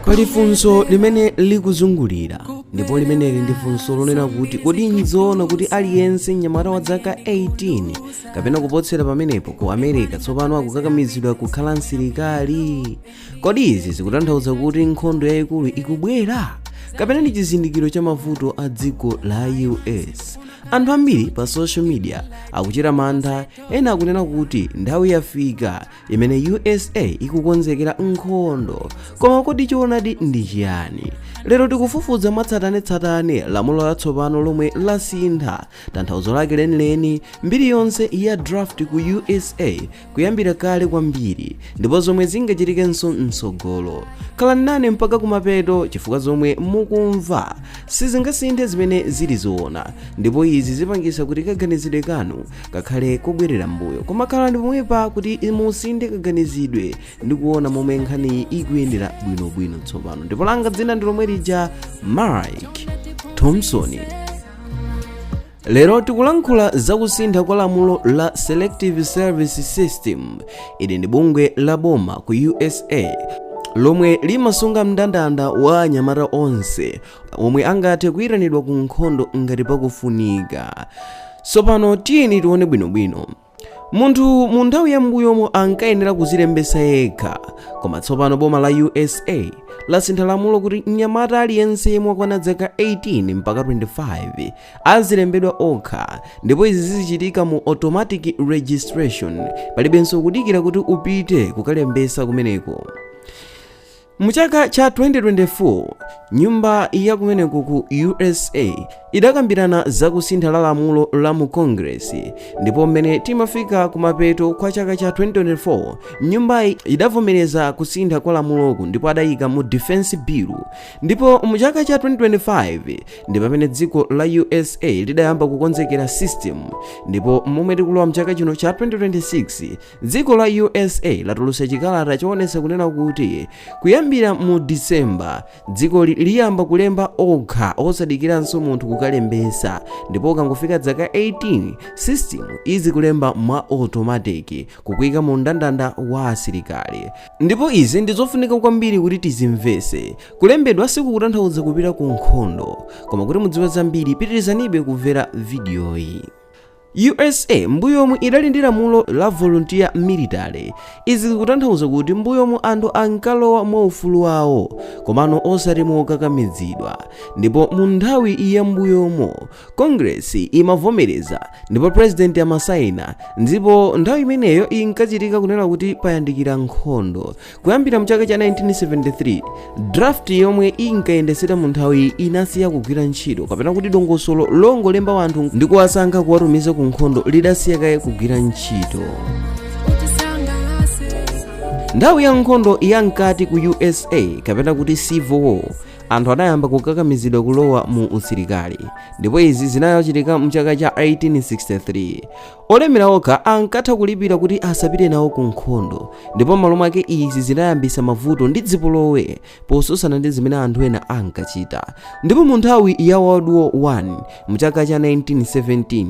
Pali funso limene likuzungulira, ndipo limeneli ndi funso lonena kuti kodi nzoona kuti aliyense mnyamata wa zaka 18 kapena kupotsera pamenepo ku America tsopano akukakamizidwa kukhala msilikali? Kodi izi zikutanthauza kuti nkhondo yayikulu ikubwera, kapena ndi chizindikiro cha mavuto a dziko la US? Anthu ambiri pa social media akuchita mantha. Ena akunena kuti nthawi yafika imene USA ikukonzekera nkhondo. Koma kodi choonadi ndi chiyani? Lero tikufufuza mwatsatanetsatane lamulo latsopano lomwe lasintha tanthauzo lake lenileni, mbiri yonse ya draft ku USA kuyambira kale kwambiri, ndipo zomwe zingachitikenso mtsogolo. Khalani nane mpaka kumapeto, chifukwa zomwe mukumva sizingasinthe zimene zili zoona, ndipo izi zipangisa kuti kaganizidwe kanu kakhale kobwerera mbuyo. Koma khalani pomwepa kuti musinthe kaganizidwe ndi kuona momwe nkhaniyi ikuyendera bwinobwino tsopano. Ndipo langa dzina ndi lomwe lija, Mike Thompson. Lero tikulankhula zakusintha kwa lamulo la Selective Service System. Ili ndi bungwe la boma ku USA lomwe limasunga mndandanda wa anyamata onse omwe angathe kuyitanidwa ku nkhondo ngati pakufunika. Tsopano tiyeni tione bwinobwino. Munthu mu nthawi yambuyomo ankayenera kuzilembesa yekha, koma tsopano boma la USA lasintha lamulo kuti mnyamata aliyense yemwe wakwana zaka 18 mpaka 25 azilembedwa okha, ndipo izi zizichitika mu automatic registration. Palibenso kudikira kuti upite kukalembesa kumeneko. Mu chaka cha 2024, nyumba ya kumeneko ku USA idakambirana zakusintha la lamulo la mu Congress, ndipo mmene timafika kumapeto kwa chaka cha 2024, nyumbayi idavomereza kusintha kwa lamuloku ndipo adayika mu Defense Bill. Ndipo mu chaka cha 2025 ndi pamene dziko la USA lidayamba kukonzekera system, ndipo momwe tikulowa mchaka chino cha 2026, dziko la USA latulutsa chikalata choonetsa kunena kuti kuyambira mu Disemba dzikoli liyamba kulemba okha, osadikiranso munthu kukalembesa, ndipo ukangofika zaka 18, system izikulemba mwa automatic kukuyika mu mndandanda wa asilikali. Ndipo izi ndi zofunika kwambiri kuti tizimvese. Kulembedwa sikukutanthauza kupita ku nkhondo, koma kuti mudziwe zambiri, pitirizanibe kumvera vidiyoyi. USA mbuyomu idali ndi lamulo la volunteer military. Izi zikutanthauza kuti mbuyomu anthu ankalowa mwaufulu wawo, komano osati mokakamizidwa. Ndipo mu nthawi ya mbuyomo Congress imavomereza ndipo president amasaina, ndipo nthawi imeneyo inkachitika kunena kuti payandikira nkhondo. Kuyambira mchaka cha 1973, draft yomwe inkayendesera mu nthawi inasiya kugwira ntchito, kapena kuti dongosolo longolemba wanthu ndi kuwasankha kuwatumiza ku nkhondo lidasiya kaye kugwira ntchito. Nthawi ya nkhondo ya mkati ku USA, kapena kuti Civil War, anthu adayamba kukakamizidwa kulowa mu usilikali, ndipo izi zinachitika mchaka cha 1863. Olemera okha ankatha kulipira kuti asapite nawo ku nkhondo, ndipo m'malo mwake izi zinayambisa mavuto ndi zipolowe posusana ndi zimene anthu ena ankachita. Ndipo mu nthawi ya World War 1 mchaka cha 1917,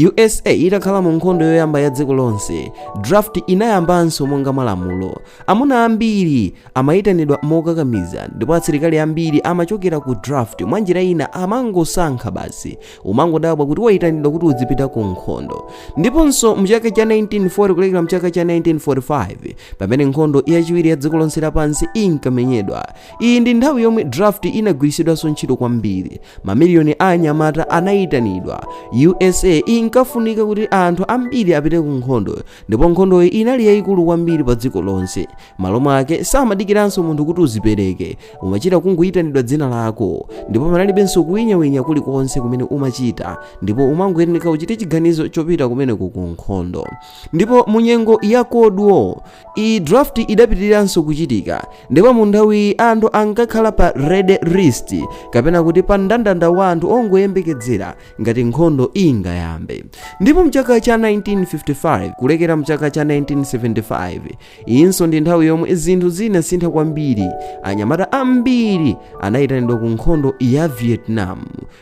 USA itakhala mu nkhondo yoyamba ya dziko lonse, draft inayambanso monga malamulo. Amuna ambiri amayitanidwa mokakamiza, ndipo asilikali ambiri amachokera ku draft. Mwa njira ina amangosankha basi, umangodabwa kuti wayitanidwa kuti uzipita ku nkhondo. Ndiponso mchaka cha 1940 kulekera mchaka cha 1945, pamene nkhondo yachiwiri ya dziko lonse lapansi inkamenyedwa, iyi ndi nthawi yomwe draft inagwiritsidwanso ntchito kwambiri. Mamiliyoni a anyamata anayitanidwa. USA inkafunika kuti anthu ambiri apite ku nkhondo, ndipo nkhondoyi inali yayikulu kwambiri pa dziko lonse. Malo mwake samadikiranso munthu kuti uzipereke, umachita kungoyitanidwa dzina lako, ndipo panalibenso kuwinyawinya kulikonse kumene umachita, ndipo umangoyenera uchite chiganizo chopita kumeneko ku nkhondo. Ndipo mu nyengo ya Cold War, iyi draft idapitiriranso kuchitika, ndipo mu nthawi anthu ankakhala pa ready list, kapena kuti pa mndandanda wa anthu ongoyembekezera ngati nkhondo ingayambe. Ndipo mchaka cha 1955 kulekera mchaka cha 1975, iyinso ndi nthawi yomwe zinthu zinasintha kwambiri. Anyamata ambiri anayitanidwa ku nkhondo ya Vietnam.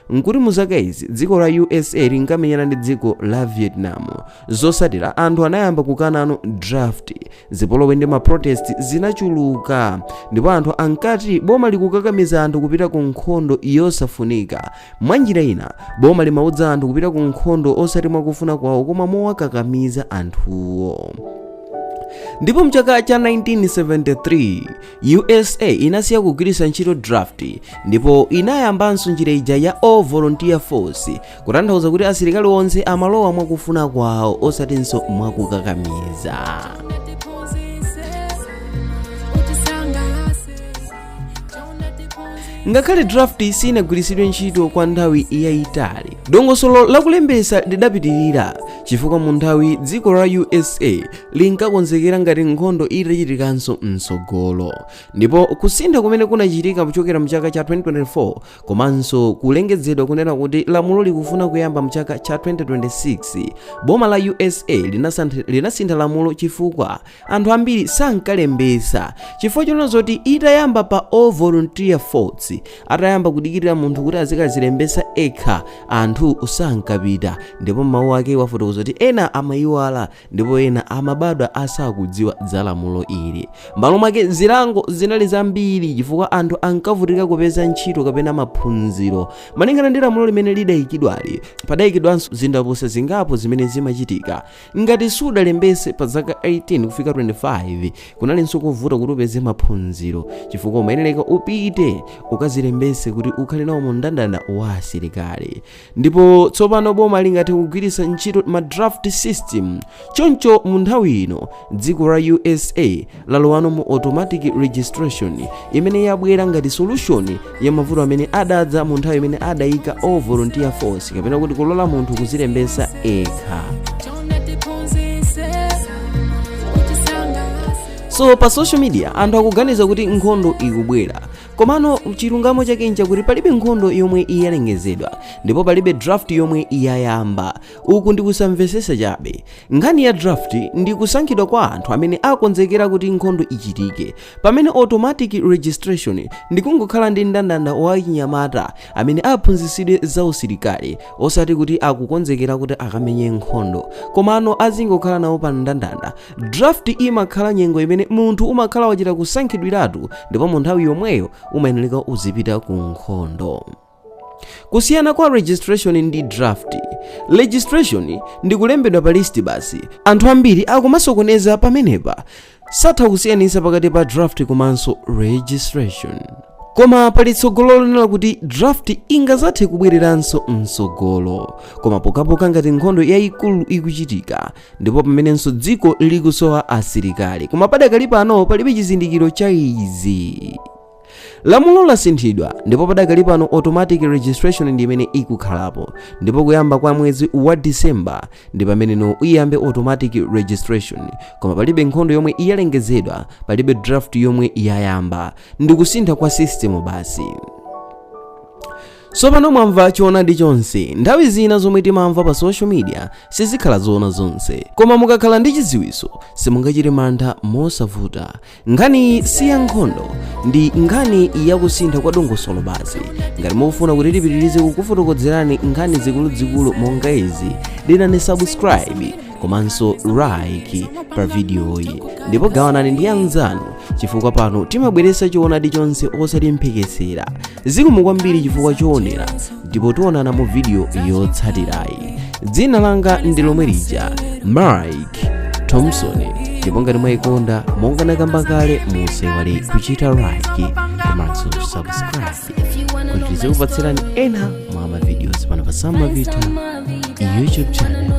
Nkuti mu zaka izi dziko la USA linkamenyana ndi dziko la Vietnam. Vietnam. Zosatira, anthu anayamba kukanano draft. Zipolowe ndi maprotest zinachuluka, ndipo anthu ankati boma likukakamiza anthu kupita ku nkhondo yosafunika. Mwanjira ina, boma limauza anthu kupita ku nkhondo osati mwakufuna kwawo, koma mowakakamiza anthuwo. Ndipo mchaka cha 1973 USA inasiya kugwiritsa ntchito draft ndipo inayambanso njira ija ya all volunteer force, kutanthauza kuti asilikali onse amalowa mwakufuna kwawo, osatinso mwakukakamiza. Tiphunzitse, utisangalatse. Ngakhale draft sinagwiritsidwe ntchito kwa nthawi yayitali, dongosolo lakulembesa lidapitirira, chifukwa mu nthawi dziko la USA linkakonzekera ngati nkhondo itachitikanso mtsogolo. Ndipo kusintha kumene kunachitika kuchokera mchaka cha 2024, komanso kulengezedwa kunena kuti lamulo likufuna kuyamba mchaka cha 2026, boma la USA linasintha lamulo chifukwa anthu ambiri sankalembesa, chifukwa chonena zoti itayamba pa all volunteer force, atayamba kudikirira munthu kuti azikazilembesa ekha, anthu sankapita. Ndipo mawu ake wafotokoza kuti ena amayiwala ndipo ena amabadwa asakudziwa za lamulo ili. M'malo mwake, zilango zinali zambiri chifukwa anthu ankavutika kupeza ntchito kapena maphunziro malingana ndi lamulo limene lidayikidwali. Padayikidwanso zindapusa zingapo zimene zimachitika ngati sudalembese pa zaka 18 kufika 25. Kunalinso kuvuta kuti upeze maphunziro chifukwa umayenera upite ukazilembese kuti ukhale nawo mu mndandanda wa asilikali. Ndipo tsopano boma lingathe kugwiritsa ntchito ma draft system. Choncho mu nthawi ino dziko la USA lalowano mu automatic registration, imene yabwera ngati solution ya mavuto amene adadza mu nthawi imene adayika all volunteer force, kapena kuti kulola munthu kuzilembesa ekha. Chonde tiphunzitse, utisangalatse. So pa social media anthu akuganiza kuti nkhondo ikubwera, komano chilungamo chake nchakuti palibe nkhondo yomwe iyalengezedwa ndipo palibe draft yomwe iyayamba. Uku ndi kusamvesesa chabe. Nkhani ya draft ndi kusankhidwa kwa anthu amene akonzekera kuti nkhondo ichitike, pamene automatic registration ndi kungokhala ndi mndandanda wa chinyamata amene aphunzitsidwe za usilikali, osati kuti akukonzekera kuti akamenye nkhondo, komano azingokhala nawo pa mndandanda. Draft imakhala nyengo imene munthu umakhala wachita kusankhidwiratu, ndipo mu nthawi yomweyo umayenera uzipita ku nkhondo. Kusiyana kwa registration ndi draft: registration ndi kulembedwa pa list basi. Anthu ambiri akumasokoneza pamenepa, satha kusiyanitsa pakati pa draft komanso registration. Koma pali tsogolo lonena kuti draft ingazathe kubwereranso mtsogolo, koma pokhapokha ngati nkhondo yayikulu ikuchitika ndipo pamenenso dziko likusowa asilikali. Koma padakali pano palibe chizindikiro cha izi. Lamulo lasinthidwa ndipo padakali pano automatic registration ndi imene ikukhalapo, ndipo kuyamba kwa mwezi wa Disemba ndi pameneno iyambe automatic registration. Koma palibe nkhondo yomwe iyalengezedwa, palibe draft yomwe yayamba, ndi kusintha kwa system basi. Tsopano mwamva choonadi chonse. Nthawi zina zomwe timamva pa social media sizikhala zoona zonse, koma mukakhala ndi chidziwitso simungachite mantha mosavuta. Nkhani si ya nkhondo, ndi nkhani yakusintha kwa dongosolo basi. Ngati mukufuna kuti tipitirize kukufotokozerani nkhani zikuluzikulu monga izi, dinani subscribe komanso like pa vidiyoyi, ndipo gawanani ndi anzanu, chifukwa pano timabweretsa choonadi chonse, osati mphekesera. Zikomo kwambiri chifukwa choonera, ndipo tionana mu vidiyo yotsatirayi. Dzina langa ndi lomwe lija, Mike Thompson. Ndipo ngati mwayikonda, monga nakamba kale, musaiwale kuchita like komanso subscribe kuti tizikupatsirani ena mwa mavideos pano pa Samavita YouTube channel.